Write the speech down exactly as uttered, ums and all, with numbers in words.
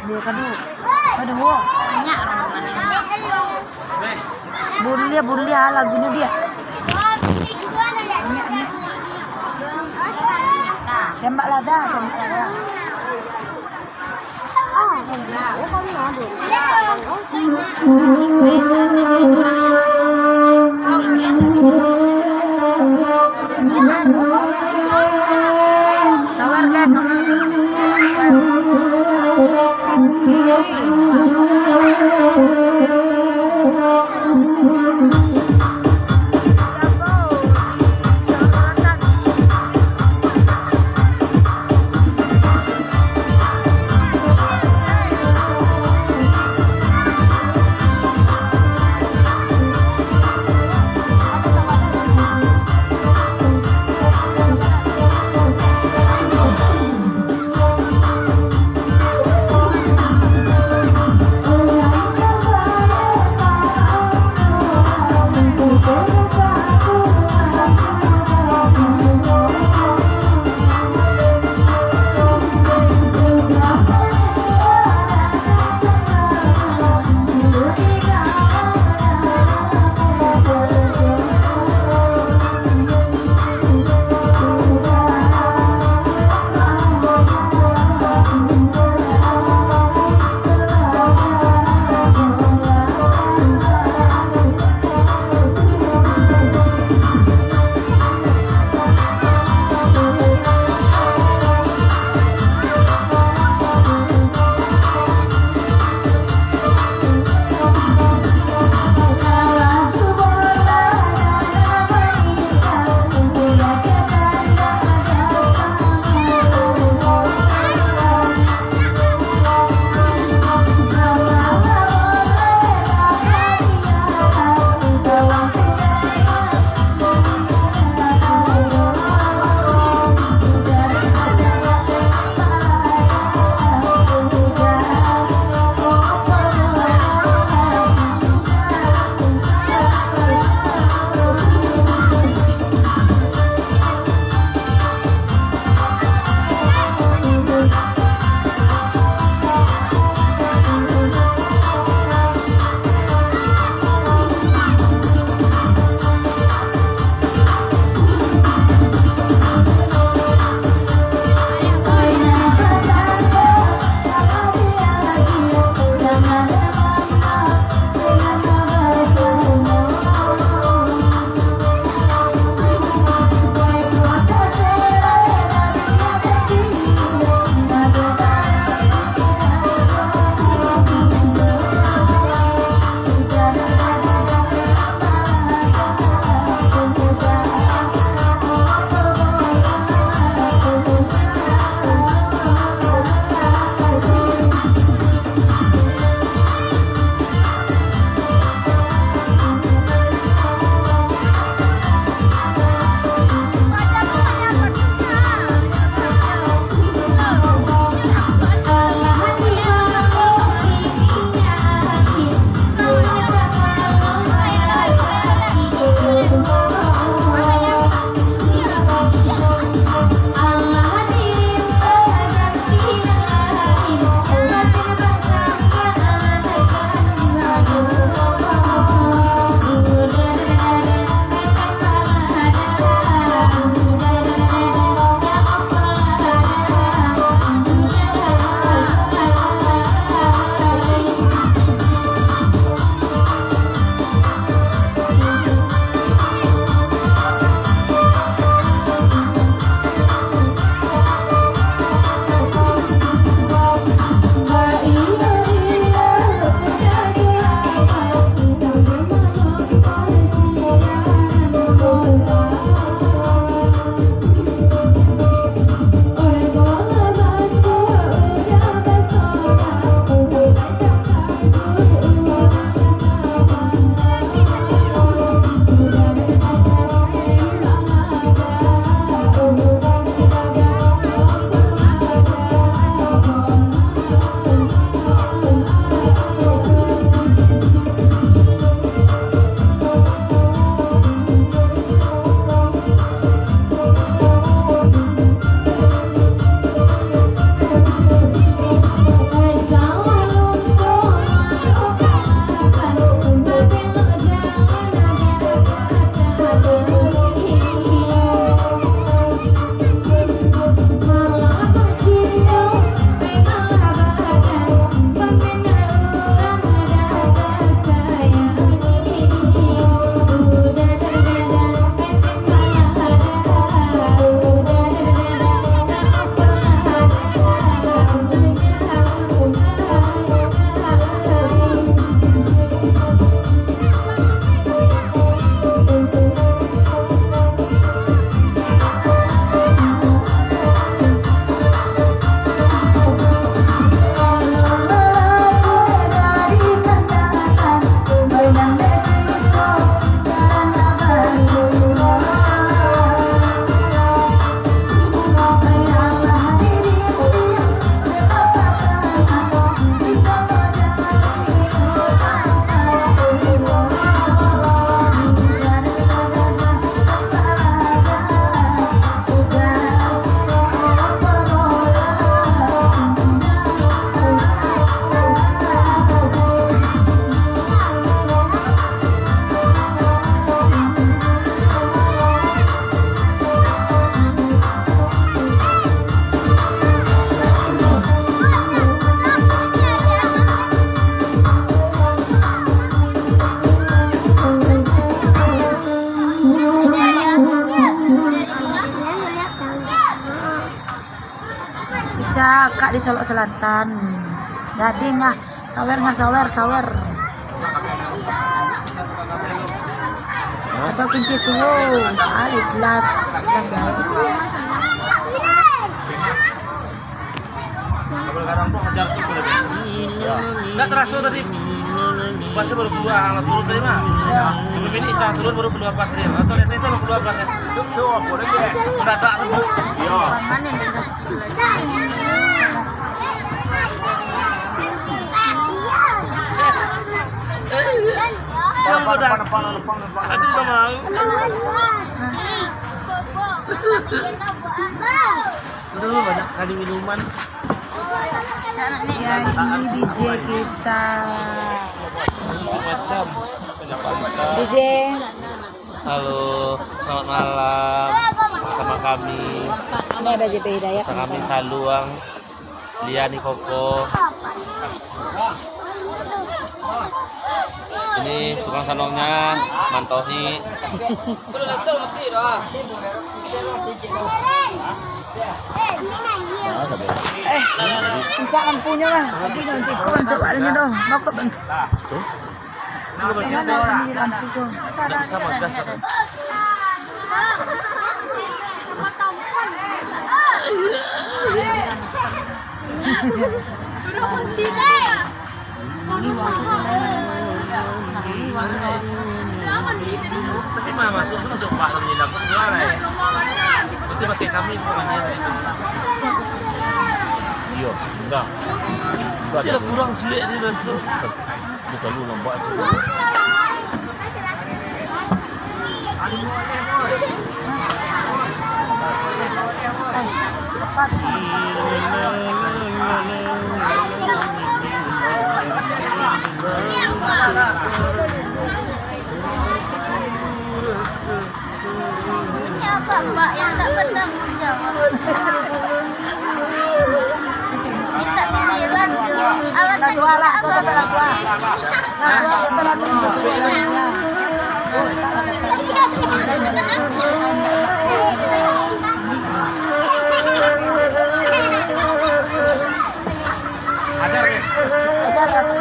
Dia kadu. Aduh. Banyak rombongan. Buliah, buliah lagunyo dia. Banyak, banyak. Tembak lada, tembak lada. Cakak di Solok Selatan. Jadi ngah sawer, ngah sawer, sawer. Atau kincir tuwo. Ah, ikhlas, ikhlas ya. Ndak taraso tadi. Pasnya baru kalua, lah turun tadi mah. Limo minik sudah turun, baru kalua pas tadi. Atau lihat itu, kalua pas ya. Mendadak tu. Iyo. Aku tak mau. Aduh, banyak kali minuman. Ya, ini D J kita. Macam. D J. Halo, selamat malam. Sama kami. Ini ada J P Hidayat. Sama kami Saluang, Liani Koko. Ini tukang sanongnya, Mantohi. Eh, kencang lampunya lah. Tadi nanti kau bantu badannya doh. Bakut bantu. Mana ini lampu tu? Nggak bisa magas, apa? Tapi mah masuk tu, masuk bak dalam nyilang tu, keluar lah, eh. Nanti pakai kami, bukan dia. Iya, enggak. Enggak ada. Dia kurang cilik dia masuk. Dia terlalu lambat. Ini apa, Pak, yang tak bertanggung jawab? Minta pikiran je. Alasan minta maaf. Ajar, Bes. Ajar, Bes.